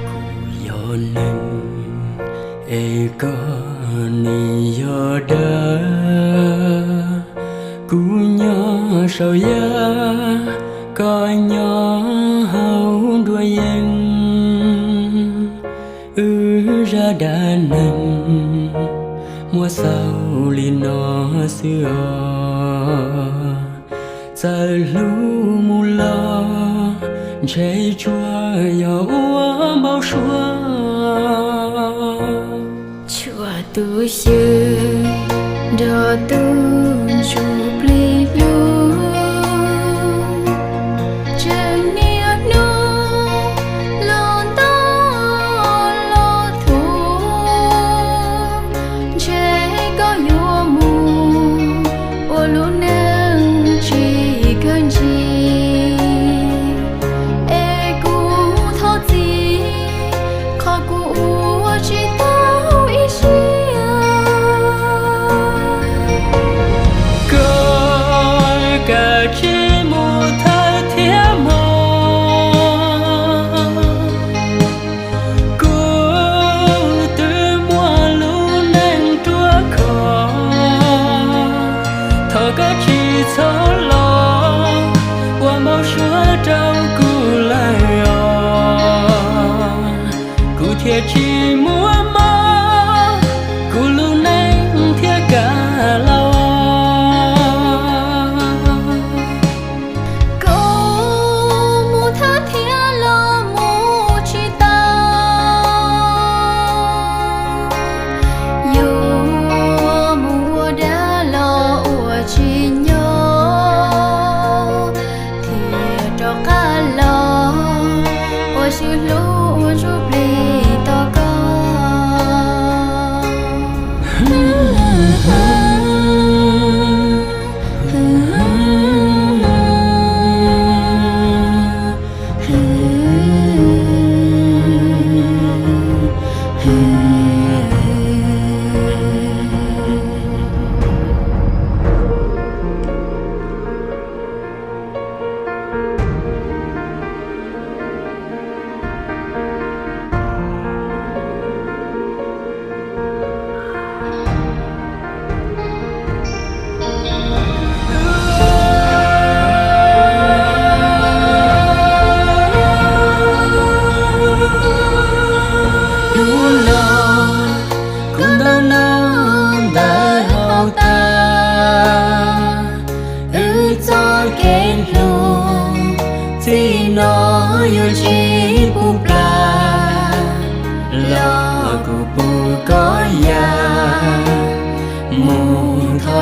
Kuv yog neeg es koj nim yog dawb. Kuv nyob saum yaj, koj nyob hauv nruab yeeb. Wb zaj dab neeg muaj xaus li no xwb os. Txawm hlub mus los ntshe tsuas yog ua npau suav. Tshuav tus xyw nrog tus ntsuj plig hlub, tseem niaj hnub los ntaus los thuav. Ntshe koj yuav mus ua lub neej tsis kawg ntsis, es kuv thov txim qhov kuv ua tsis tau ib sim.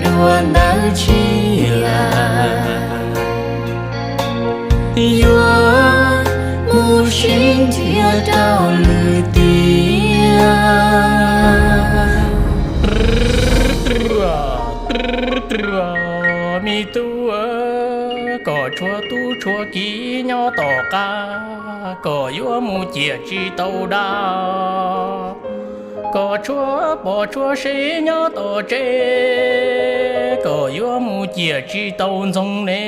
dua ntawd tshiab, yuav mus sib nrhiav rau lwm tiam. Me tub, kom tshuav tub tshuav kiv nyob tom qab, kom yuav mus ciam tsis tau dab. Kom tshuav pom tshuav sev nyob tom tsev, kom yuav mus ciam tsis tau ntxoov ne.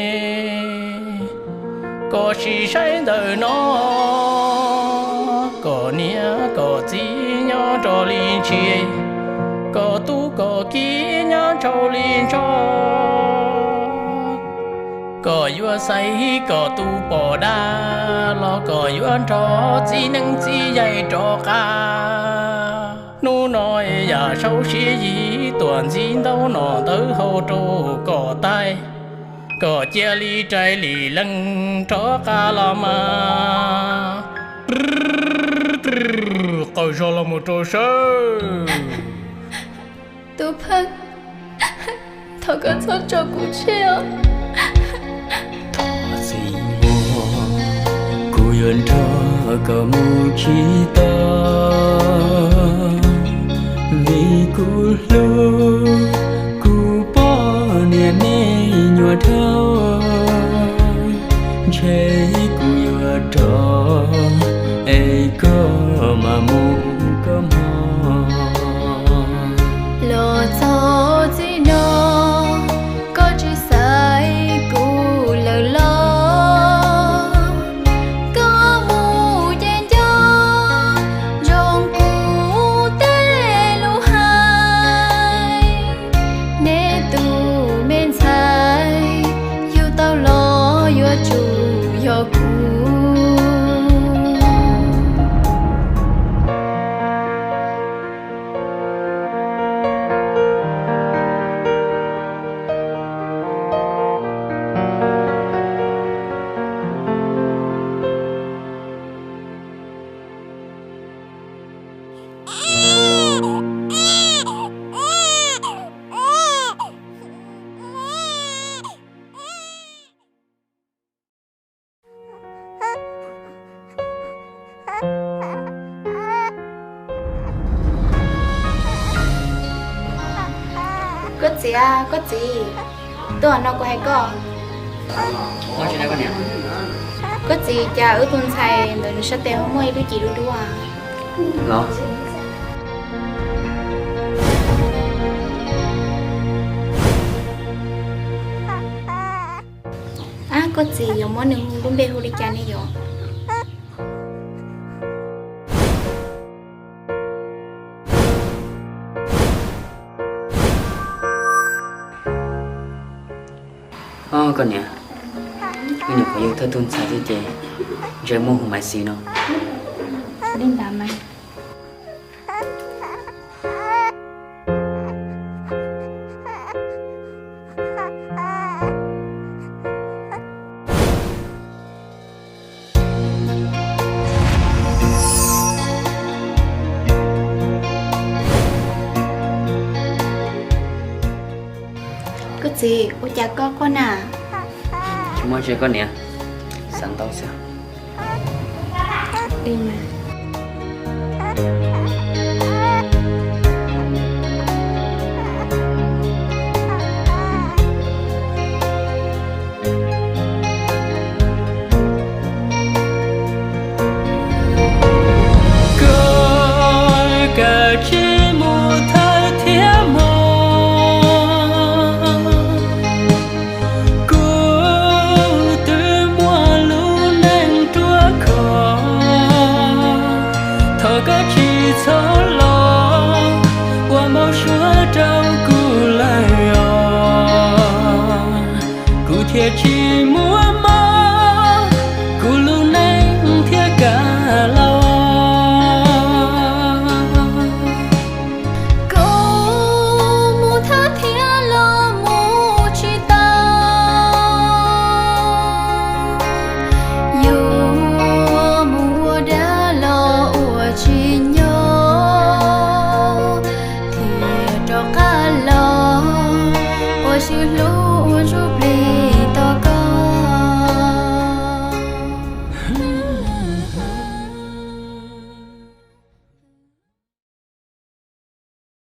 Kom sim saib ntawm no, kom niam kom txiv nyob nrog li ntshis, kom tub kom kiv nyob nrog li ntsho. Kom yuav xaiv kom tus pom dab los kom yuav nrog txiv neeb txiv yaig rov qab. Hnub no yam saub siab yig tuam ntxiv ntaub nom ntawv hau rau kom taij, kom cia li rais li leej rov qab los mas. Qaws zog los mus rau sawb. Tub Phaj, thov koj txhob tso kuv tseg os. Thov txim muag, kuv yuav nrog koj mus tsis tau, vim kuv hlub kuv poj niam me nyuam dhau. Ntshe kuv yuav rov es koj mam mus koj hmo. Los txog txij no koj tsis xaiv kuv lawm los, koj mus ces nco ntsoov kuv tej lus hais. Neb tus me ntxhais yug tau los yuav tsum yog kuv. Koj txiv, koj txiv, tuaj no kuv hais koj. Koj txiv, cas wb tus ntxhais ntawd nws sab tes ho muaj ib lub cim dub dub? Ab, koj txiv, yuav muab nws hu lub npe hu li cas ne yom? Koj niam, me nyuam qhuav yug thawj tug ntxhais thiab ces ntshe muaj hu Maiv Xis no. Li ntawd mas. Koj txiv, ua cas koj quaj na? Tsis muaj tsi koj niam, xav ntau xwb. Koj kav tsij mus thawj thiab mog, kuv twb muaj lub neej ruaj khov. Thov koj tsis txhob los ua npau suav rau kuv lawm os, kuv thiaj tsis mus